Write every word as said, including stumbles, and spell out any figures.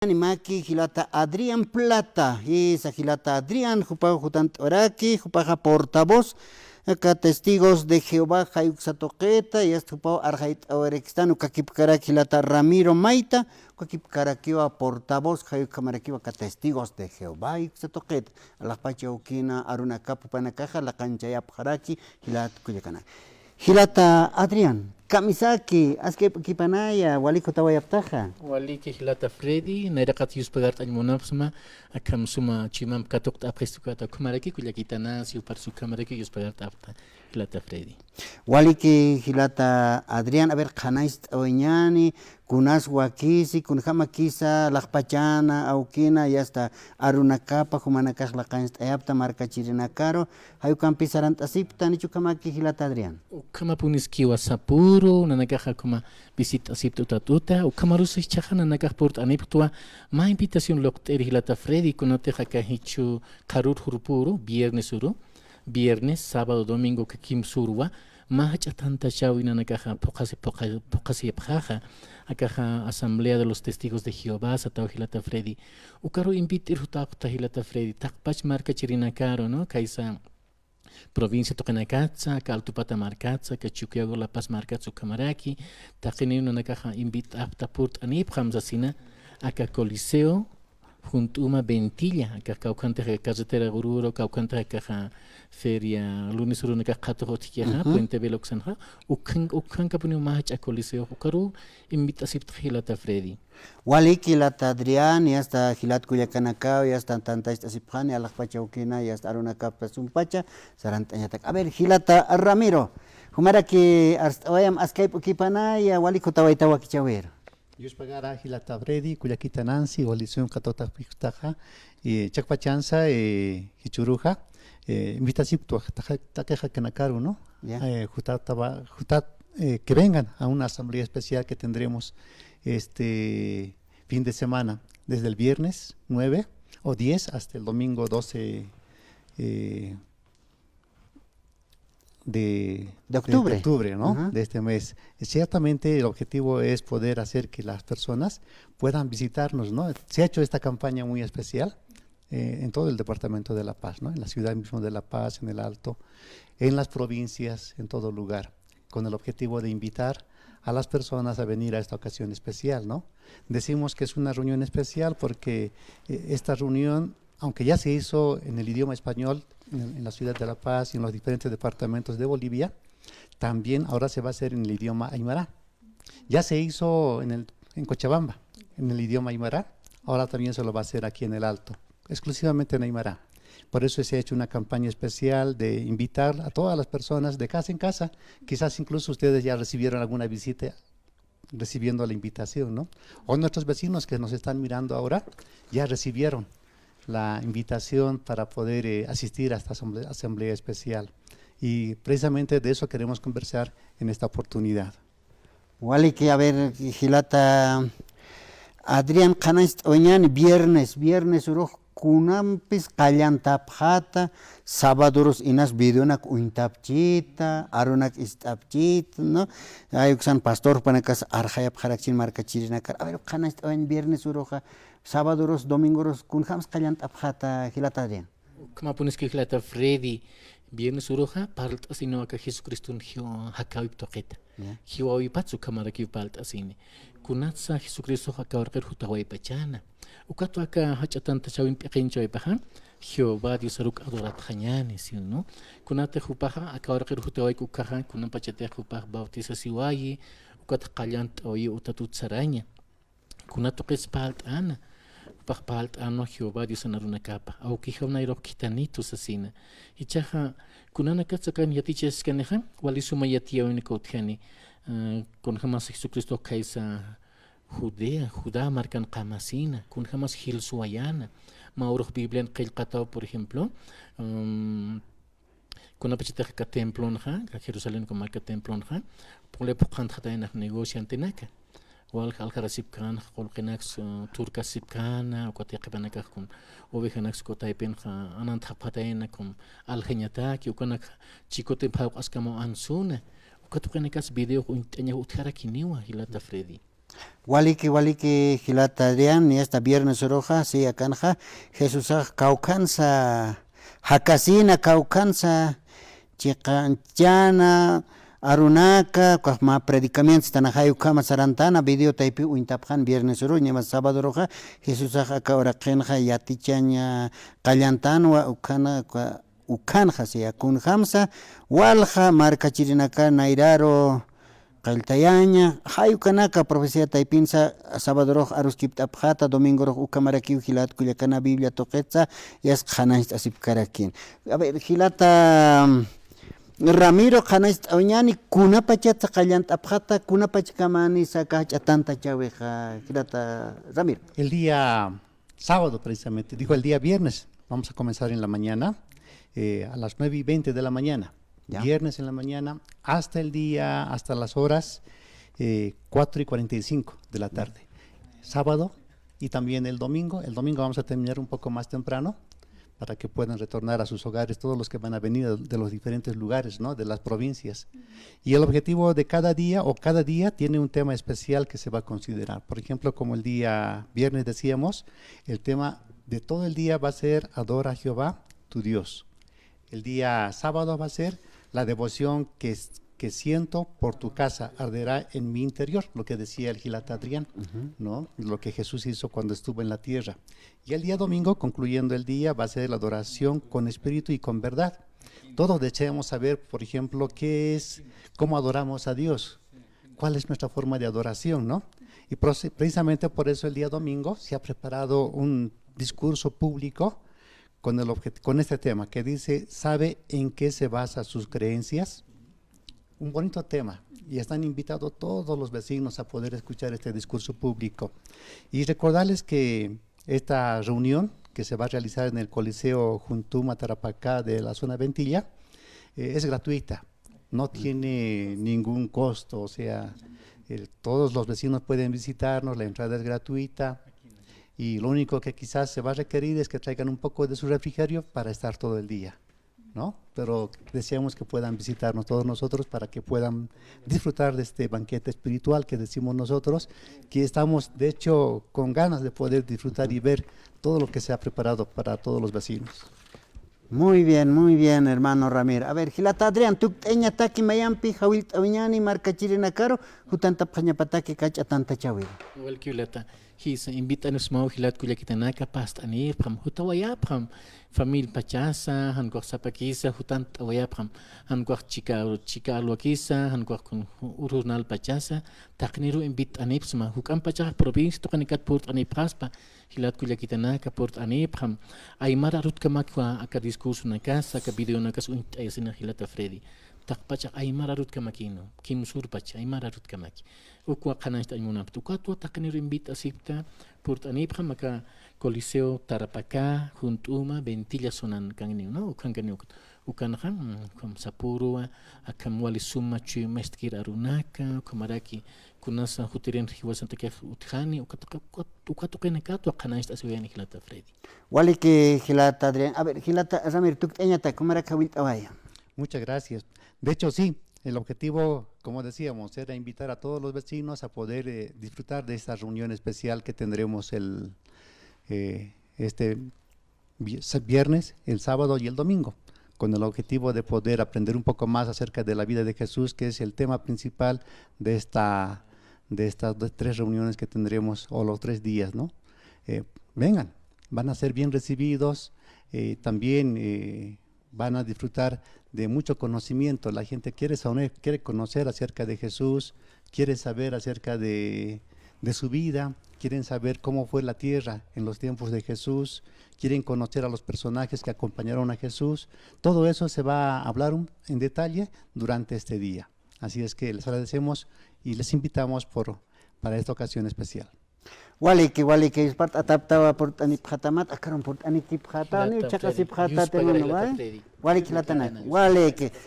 Animaki jilata Adrián Plata, jisa jilata Adrián, jupax jutant'awayaraki, jupaxa portavoz, aka Testigos de Jehová, jay uksa tuqita, yasta jupaw arxayt'awayarakistan, ukakipkarak jilata Ramiro Mayta, ukakipkarakiwa portavoz, jay ukhamarakiwa aka Testigos de Jehová, jay uksa tuqita, alaxpach awkina arunakap jupanakaxa laqanchayapxaraki, jilat kullakanak. Jilata Adrián, kamisaki, askipkipanaya, walik jutawayapxtaxa. Waliki jilata Freddy, nayraqat yuspagart'añ munapxsma, akham suma chuymamp katuqt'apxistu ukata ukhamaraki, kullakitanasi, juparus ukhamaraki yuspagart'apxta, jilata Freddy. Waliki jilata Adrián, a ver, qhanañcht'awayañani, kunas wakisi, kunjamakisa, laxpachana, awkina, yasta arunakapa, jumanakax laqancht'ayapxta, markachirinakaru, jay ukampis sarant'asipxta, janicha ukhamaki jilata Adrián. Ukhamapuniskiwa sapüru, nanakaxa ukhama visit'asipxta utat uta, ukhamarus jichhaxa nanakax purt'anipxtwa, mä invitación luqt'iri jilata Freddy, kunatix aka jichhu qharür jurpüru, viernes uru, viernes, sábado, domingo, uka kimsürwa, mä jach'a tantachawi nanakaxa phuqhasi-, phuqha-, phuqhasipxaxa, akaxa Asamblea de los Testigos de Jehová, sataw jilata Freddy. Ukaru invit'ir jutapxta jilata Freddy, taqpach markachirinakaru, ¿no? Khaysa provincia tuqinakatsa, aka Altupata markatsa, aka Chuquiago La Paz markatsa ukhamaraki, taqiniw nanakaxa invit'apxta purt'anipxam sasina, aka Coliseo, junt'uma Ventilla, aka kawkhantix aka carretera ururu, kawkhantix akaxa feria lunes urunakax qhatux utjkixa, Puente Vela uksanxa, ukhan, ukhankapuniw mä jach'a Coliseo, ukaru invit'asipxta jilata Freddy. Waliki jilata Adrián, yasta jilat kullakanakaw, yasta tantacht'asipxani, alaxpach awkina, yasta arunakapta sumpacha, sarant'añatak. A ver, jilata Ramiro, jumaraki arst'awayam askayp'ukipanaya, walik jutawayta wakichäwir. Yuspagara jilata Freddy, kullakita Nancy, wali sum katuqt'apxi justaxa, eh, chakpachansa, eh, jichhüruxa, eh, invitasipktwa, taxa-, taqi jakanakaru, ¿no? Ya. Eh, jutat taba-, jutat, eh, que vengan a una asamblea especial que tendremos este fin de semana, desde el viernes nueve o diez hasta el domingo doce, eh, de, De de, de octubre. octubre, ¿no? Ajá. De este mes. Y ciertamente el objetivo es poder hacer que las personas puedan visitarnos, ¿no? Se ha hecho esta campaña muy especial, eh, en todo el departamento de La Paz, ¿no? En la ciudad mismo de La Paz, en El Alto, en las provincias, en todo lugar, con el objetivo de invitar a las personas a venir a esta ocasión especial, ¿no? Decimos que es una reunión especial porque, eh, esta reunión, aunque ya se hizo en el idioma español, en, en la ciudad de La Paz y en los diferentes departamentos de Bolivia, también ahora se va a hacer en el idioma aymara. Ya se hizo en el, en Cochabamba, en el idioma aymara, ahora también se lo va a hacer aquí en El Alto, exclusivamente en aymara. Por eso se ha hecho una campaña especial de invitar a todas las personas de casa en casa. Quizás incluso ustedes ya recibieron alguna visita recibiendo la invitación, ¿no? O nuestros vecinos que nos están mirando ahora ya recibieron la invitación para poder, eh, asistir a esta asamble-, asamblea especial. Y precisamente de eso queremos conversar en esta oportunidad. Waliki, a ver, jilata Adrián, qhanañcht'awayañani, viernes, viernes urux kunampis qallantapxata, sabadorus inas videonak uñtapchita, arunak ist'apchita, ¿no? Ay uksan pastor jupanakas arxayapxarakchin markachirinakar. A ver, qhanañcht'awayañ viernes uruxa, sabadorus, domingorus, kunjams qallantapxata, jilata Adrián. Ukhamapuniski jilata Freddy, viernes uruxa parlt'asiniw aka Jesucriston jiw-, jakäwip tuqita. Ya. Jiwäwipatsa ukhamarakiw parlt'asini. Kunatsa Jesucristox aka uraqir jutawaypachäna. Ukatwa aka jach'a tantachäwin p'iqinchawaypaxa, Jehová Dios aruk adoratxañäni, ¿sí o no? Kunatix jupaxa aka uraqir jutawayku ukaxa, kunapachatix jupax bautizasiwayi, ukatix qallant'awayi utat utsaraña. Kuna tuqits parlt'äna, jupax parlt'änwa Jehová Diosan arunakapa, awkijaw nayrux khithanitu sasina. Jichhaxa, kunanakatsa akan yatichaskanixa, wali suma yatiyäwinak utjani, eh, kunjamas Jesucristox khaysa Judea, Judá markan qamasina, kunjamas jilsuwayäna, mä urux Biblian qillqataw, por ejemplo, mm, kunapachatix aka templonxa, aka Jerusalén uka marka templonxa, pule phuqhantxatayna negociantenaka. Walja aljarasipkänxa, qullqinaks, eh, turkasipkäna, ukat yaqhipanakax kun ovejanaks uka taypinxa anantxapxatayna kun aljañataki, ukanak chikutip jawq'askamaw ansuna. Uka tuqinakas videox uñt'añaw utjarakiniwa, jilata Freddy. Waliki, waliki, jilata Adrián, niya esta viernes uruxa, si akanxa, Jesusax kawkhansa, jakasina kawkhansa, chiqanchana, arunaka, ukax mä predicamiento, sitanaxay ukhama sarantana, video taypi uñtapxan viernes uru, ñama sábado uruxa, Jesusax aka uraqinxa yatichaña qallantanwa, ukhana, uka, ukhanxa, siya kunjamsa, walja markachirinaka nayraru, qalltayaña, jay ukanaka profecía taypinsa, sábado urux aruskipt'apxata, domingo urux ukhamarakiw jilat kullakana Biblia tuqitsa, yasqa qhanañcht'asipkarakin. A ver, jilata, Ramiro, qhanañcht'awañani, kunapachatsa qallant'apxata, kunapachkamani saka jach'a tantachawixa, jilata Ramiro. El día sábado precisamente, dijo el día viernes, vamos a comenzar en la mañana, eh, a las nueve y veinte de la mañana. Ya. Viernes en la mañana, hasta el día, hasta las horas, eh, cuatro y cuarenta y cinco de la tarde. Sábado y también el domingo. El domingo vamos a terminar un poco más temprano para que puedan retornar a sus hogares todos los que van a venir de, de los diferentes lugares, ¿no? De las provincias. Y el objetivo de cada día o cada día tiene un tema especial que se va a considerar. Por ejemplo, como el día viernes decíamos, el tema de todo el día va a ser adora a Jehová, tu Dios. El día sábado va a ser la devoción que, que siento por tu casa arderá en mi interior, lo que decía el jilata Adrián, ¿no? Lo que Jesús hizo cuando estuvo en la tierra. Y el día domingo, concluyendo el día, va a ser la adoración con espíritu y con verdad. Todos deseamos saber, por ejemplo, qué es, cómo adoramos a Dios, cuál es nuestra forma de adoración, ¿no? Y proce-, precisamente por eso el día domingo se ha preparado un discurso público con el objet-, con este tema que dice, ¿sabe en qué se basan sus creencias? Un bonito tema, y están invitados todos los vecinos a poder escuchar este discurso público. Y recordarles que esta reunión que se va a realizar en el Coliseo Juntuma Tarapacá de la zona Ventilla, eh, es gratuita, no tiene ningún costo, o sea, el, todos los vecinos pueden visitarnos, la entrada es gratuita, y lo único que quizás se va a requerir es que traigan un poco de su refrigerio para estar todo el día, ¿no? Pero deseamos que puedan visitarnos todos nosotros para que puedan disfrutar de este banquete espiritual que decimos nosotros, que estamos, de hecho, con ganas de poder disfrutar y ver todo lo que se ha preparado para todos los vecinos. Muy bien, muy bien, hermano Ramiro. A ver, jilata Adrián, tukt'añataki mayampi jawillt'awiñani markachirinakaru, jutantapxañapataki jach'a tantachawiri. Waliki jilata, jisa, invit'anipxsmaw jilat kullakitanaka, past'anipxam, jutawayapxam, famil pachasa, jan ukax sapakisa, jutant'awayapxam, jan ukax chika, chika alwakisa, jan ukax kun urjurnal pachasa, taqiniru invit'anipxsma, juk'amp pachax provincia tuqinikat purt'anipxaspa, jilat kullakitanaka, purt'anipxam, aymar arutkamakwa aka discursonakas, aka videonakas uñt'ayasina jilata Freddy. Taqpachax aymar arutkamakinu, kimsürpach aymar arutkamaki. Ukwa qhanañcht'añ munapxta, ukatwa taqiniru invit'asipxta, purt'anipxam aka Coliseo Tarapacá, Junt'uma, Ventilla zonan kankaniw, ¿no? Ukankaniw ukat. Ukanxa, mm, ukham sapüruwa, akham wali suma chuymestkir arunaka, ukhamaraki kunasa jutirin jiwasantakix utjani, uka tuqi-, uka, uka tuqinakatwa qhanañcht'asiwayani jilata Freddy. Waliki jilata Adrián. A ver, jilata Ramiro, tukt'añatak, jumarak jawillt'awaya. Muchas gracias. De hecho, sí, el objetivo, como decíamos, era invitar a todos los vecinos a poder, eh, disfrutar de esta reunión especial que tendremos el, eh, este vi-, sa-, viernes, el sábado y el domingo, con el objetivo de poder aprender un poco más acerca de la vida de Jesús, que es el tema principal de esta, de estas dos, tres reuniones que tendremos, o los tres días, ¿no? Eh, vengan, van a ser bien recibidos, eh, también, eh, van a disfrutar de mucho conocimiento. La gente quiere saber, quiere conocer acerca de Jesús, quiere saber acerca de, de su vida, quieren saber cómo fue la tierra en los tiempos de Jesús, quieren conocer a los personajes que acompañaron a Jesús. Todo eso se va a hablar un, en detalle durante este día. Así es que les agradecemos y les invitamos por, para esta ocasión especial. Waliki, waliki, yuspart'ataptawa purt'anipxatamat, akarum purt'anikipxata, ni chaqasipxata, hermano, ¿vale? Waliki, jilatanaka, waliki.